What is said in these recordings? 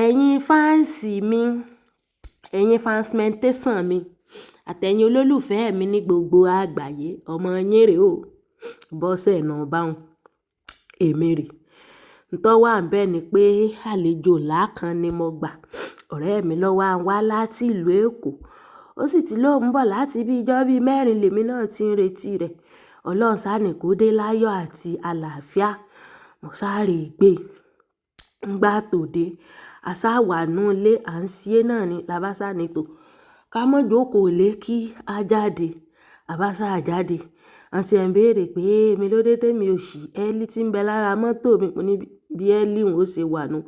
Ẹ̀yin fans mi, ẹ̀yin fansmentation mi, àtẹ̀yin olólùfẹ́ mi ní gbogbo àgbáyé, ọmọ yín rè o. Bọ́sẹ̀ náà bá hun, èmi rè. Ntọ́ wà níbẹ̀ ni pé àlejò ńlá kan ni mo gbà. Ọ̀rẹ́ mi ló wá ń wá láti ìlú Èkó. Ó sì ti lóun bọ̀ láti bí ijọ́ bí mẹ́rin lèmi náà tí ń retí rẹ̀. Ọlọ́run sá ní kó dé láyọ̀ àti àlàáfíà. Mo sáré gbé. Ngbà tó dé, a sá wà nú ilé, à ń ṣé náà ni. Labá sá ni tò. Ká mọ́ jókòó lé kí a jáde. A bá sá jáde. Wọ́n ti ẹ̀ ń béèrè pé èmi ló dé tí èmi ò ṣí ẹ́lí tí ń bẹ lára mọ́tò mi. Mo ní bí ẹ́lí òun ó ṣe wà nù.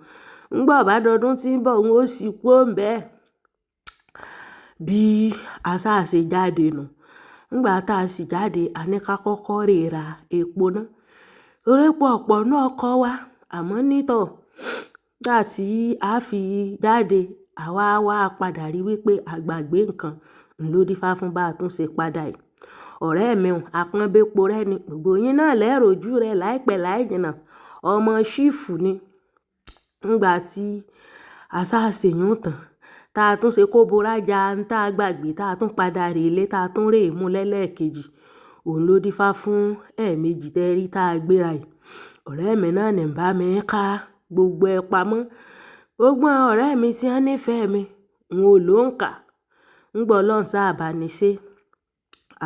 Ngbà bá dọdún tí ń bọ̀, òun ó sì kú ó ń bẹ. Bí a sá ṣe jáde nù. Ngbà tá a sì jáde, a ní ká kọ́kọ́ rè ra epo náà. Torí epo ọ̀pọ̀ nú ọkọ̀ wa. Àmọ́ ní tọ̀, nígbà tí a fi jáde, àwa wá padà rí wípé a gbàgbé nǹkan. N ló dífá fún bá tún ṣe padà yìí. Ọ̀rẹ́ mi ò, apọ́nbépo rẹ́ ni. Gbogbo yín náà lẹ́rò ojú rẹ láìpẹ́ láì jìnnà. Ọmọ ṣífù ni. Ngbà tí a sá ṣe yún tán, tá a tún ṣe kó bora já ń tá a gbàgbé, tá a tún padà rè ilé, tá a tún rè mú lẹ́lẹ́kejì. Òun ló dífá fún ẹ̀ẹ̀mejì tẹ́rí tá a gbéra yìí. Ọ̀rẹ́ mi náà ní ń bá mi ká gbogbo ẹ pamọ́. Gbogbo àwọn ọ̀rẹ́ mi tí wọ́n nífẹ̀ẹ́ mi, wọn ò lóǹkà. Ngbà Ọlọ́run sá bá ní ṣe,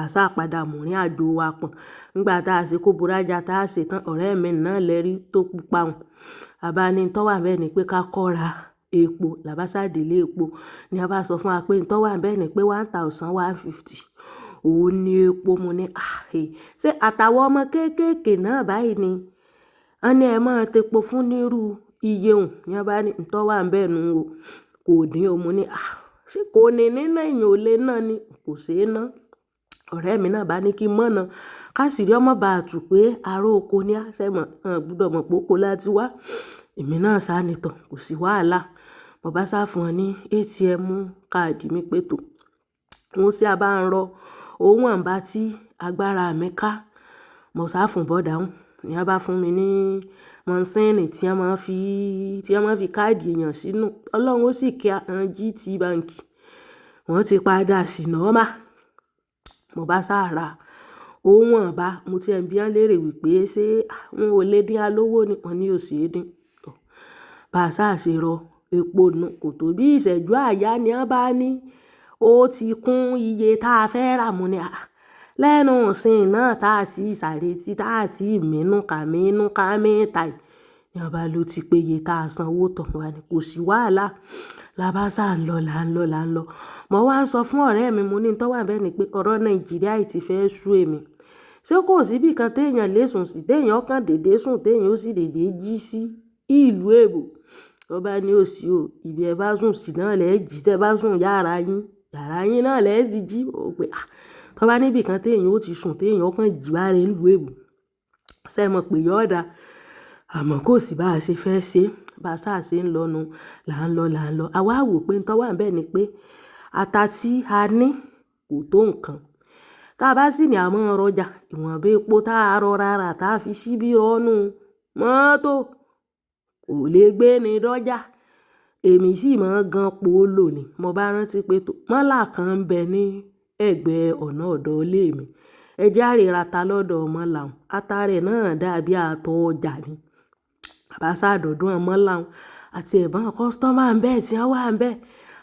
a sá padà mú ìrìn àjò wa pọ̀n. Ngbà tá a ṣe kó bora já tá a ṣe tán, ọ̀rẹ́ mi náà lẹ́rí tó pupa hun. A bá ní ntọ́ wà níbẹ̀ ni pé ká kọ́ ra epo. Labá sá dé ilé epo. Ni a bá sọ fún wa pé ntọ́ wà níbẹ̀ ni pé 1,150. Òun ní epo. Mo ní, "Àh! Ṣé àtàwọn ọmọ kéékèèké náà báyìí ni?" Wọ́n ní ẹ máa tepo fún nírú iye òun. Ni wọ́n bá ní ntọ́ wà níbẹ̀ nù o. Kò dín o. Mo ní, "Àh! Ṣé kò ní níná èèyàn ò lè ná ni? Kò ṣe é ná." Ọ̀rẹ́ mi náà bá ní kí n mọ̀ ná. Ká sì rí ọmọ bá tù pé aró oko ni a ṣẹ̀ mọ̀, wọ́n gbọdọ̀ mọ̀ pé oko la ti wá. Èmi náà sá ni tọ̀, kò sí wàhálà. Mo bá sá fún wọn ní ATM card mi pé tò. Wọ́n sì a bá ń rọ owó wọ̀nba tí agbára mi ká. Mo sá fún bọ̀dá hun. Ni wọ́n bá fún mi ní mọ́sìnì tí wọ́n máa ń fi, tí wọ́n máa ń fi káàdì èèyàn sínú. Ọlọ́run ó sì kí àwọn GT Bank. Wọ́n ti padà sí normal. Mo bá sá ra owó wọ̀nba, mo ti ẹ̀ ń bí wọ́n léèrè wípé ṣé wọn ò lè dín alówó ni? Wọ́n ní ò ṣe é dín. Tọ̀. Bá sá ṣe rọ epo nù, kò tó bí ìṣẹ́jú àyà ni wọ́n bá ní ó ti kún iye tá a fẹ́ rà. Mo ní, "Àh! Lẹ́nu ìsìn náà tá a ti sáré tí tá a ti mínú ká mínú ká mẹ́ta yìí." Ni wọ́n bá ló ti pé iye tá a san owó tán. Mo bá ní kò sí wàhálà. Labá sá ń lọ, là ń lọ, là ń lọ. Mo wá ń sọ fún ọ̀rẹ́ mi, mo ní ntọ́ wà níbẹ̀ ni pé ọ̀rọ̀ Nàìjíríà yìí ti fẹ́ sú èmi. Ṣé kò sí bí kan tí èèyàn lè sùn sí, tí èèyàn kàn dédé sùn, tí èèyàn ó sì dédé jí sí ìlú èbó? Ó bá ní ò sí o. Ibi ẹ bá sùn sí náà lẹ́ jí. Tí ẹ bá sùn yàrá yín, yàrá yín náà lẹ́ ti jí. Ó pé, "Àh! Tọ́ bá níbi kan tí èèyàn ó ti sùn, tí èèyàn kàn jí bá rẹ nílùú èbó." Ṣé ẹ mọ̀ pé yóò dá? Àmọ́ kò sí bá ṣe fẹ́ ṣe. Bá sá ṣe ń lọ nu, là ń lọ, là ń lọ. A wá wò pé ntọ́ wà níbẹ̀ ni pé ata tí a ní kò tó nǹkan. Tá a bá sì ní a máa ń rọjà, ìwọ̀nba epo tá a rọ rárá tá a fi ṣíbí rọ́nú mọ́tò kò lè gbé ni dọ́jà. Èmi sì máa ń gan polo ni. Mo bá rántí pé tó, mọ́là kan ń bẹ ní ẹ̀gbẹ́ ọ̀nà ọ̀dọ̀ ilé mi. Ẹ jẹ́ á rí ra ata lọ́dọ̀ mọ́là hun. Ata rẹ̀ náà dàbí atọ ọjà ni. A bá sá dọ̀dọ̀ mọ́là hun àti ẹ̀gbọ́n customer ń bẹ tí wọ́n wà ń bẹ.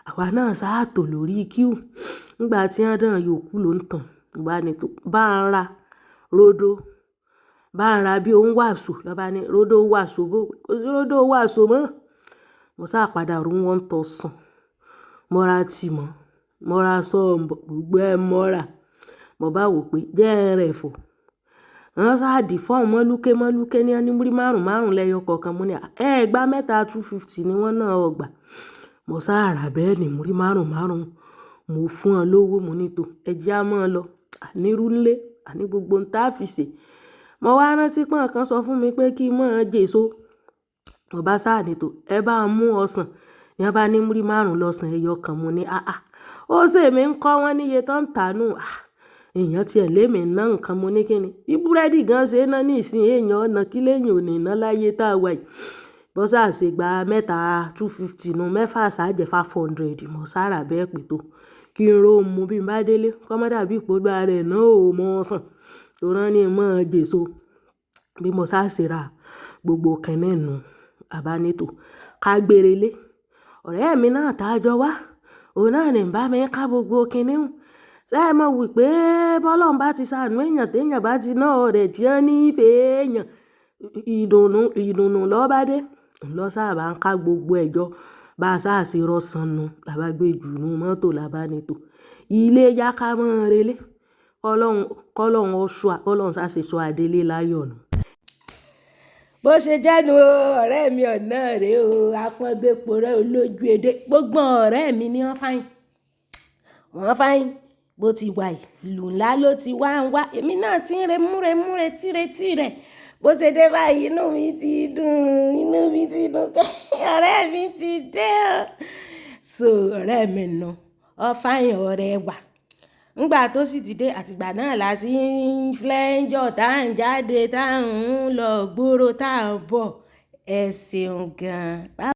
Àwa náà sá tò lórí queue. Ngbà tí wọ́n dán yòókù ló ń tàn. Mo bá ní tó, bá ń ra rodo, bá ń ra bí òun wàsó. Lọ bá ní rodo wàsó bó. Kò sí rodo wàsó mọ́. Mo sá padà rú 1,000. Mo ra tìmọ́, mo ra sọ́ọ̀bọ̀, gbogbo ẹ mọ́ ra. Mo bá wò pé jẹ́ ẹ rẹ̀ fọ̀. Wọ́n sá dì fọ́ọ̀mù mọ́lúké mọ́lúké ní ẹni múrí márùn márùn lẹ́yọ kọ̀ọ̀kan. Mo ní, "Àh! Ẹ gbá mẹ́ta 250 ni wọ́n náà ó gbà." Mo sá rà bẹ́ẹ̀ ni múrí márùn márùn. Mo fún wọn lówó, mo ní tò, ẹ jẹ́ á máa lọ. Àní rú nílé, àní gbogbo ohun tá a fi ṣe. Mo wá rántí pé nǹkan sọ fún mi pé kí n má jẹ èso. Mo bá sá ní tò, ẹ bá ń mú ọsàn. Ni wọ́n bá ní múrí márùn lọ́sàn ẹyọ kan. Mo ní, "Àá." Ó ṣe èmi ń kọ́ wọn níye tó ń tà nù. Àh! Èèyàn tí ẹ̀ lé mi ná nǹkan. Mo ní kíni. Bí búrẹ́dì gan ṣe ná ní ìsìn èèyàn ọ̀nà kí lẹ́yìn ò ní ná láyé tá a wà yìí. Bó sá ṣe gba mẹ́ta 250 nù, mẹ́fà sá jẹ́ 500. Mo sá rà bẹ́ẹ̀ pé tó. Kí n ro mú bí n bá délé. Kọ́ má dàbí pé Olúwa rẹ̀ náà ò mọ ọsàn. Torí wọ́n ní mọ́ jèso. Bí mo sá ṣe ra gbogbo kìnì nù, a bá ní tò. Ká gbére lé. Ọ̀rẹ́ mi náà tá jọ wá. Òun náà ní ń bá mi ká gbogbo kìnì un. Ṣé ẹ mọ̀ wípé bó Ọlọ́run bá ti ṣàánú èèyàn tí èèyàn bá ti ná ọ̀rẹ́ tí ó ní ìfẹ́ èèyàn, ìdùnnú, ìdùnnú ló bá dé. Lọ sá bá ń ká gbogbo ẹjọ́. Bá sá ṣe rọ̀sán nu, la bá gbé jù nú mọ́tò la bá ní tò. Ilé yá ká mọ́ relé. Kọ́ Ọlọ́run ó ṣọ́ wa, kọ́ Ọlọ́run sá ṣe sọ adélé láyọ̀ nù. Bó ṣe jẹ́ nu o, ọ̀rẹ́ mi ọ̀nà rè o, apọ́nbépo rẹ olójú edé. Gbogbo ọ̀rẹ́ mi ni wọ́n fine. Wọ́n fine. Bó ti wà yìí, ìlú ńlá ló ti wá ń wá. Èmi náà tí ń re múre múre tíre tíre. Bó ṣe dé báyìí, inú mi ti dùn, inú mi ti dùn. Ọ̀rẹ́ mi ti dé o. So ọ̀rẹ́ mi nu, ọ fine ọ̀rẹ́ wà. Nígbà tó sì ti dé, àtìgbà náà la ti ń flenjor, tá ń jáde, tá ń lọ gbòòrò, tá ń bọ̀. Ẹ ṣeun gan.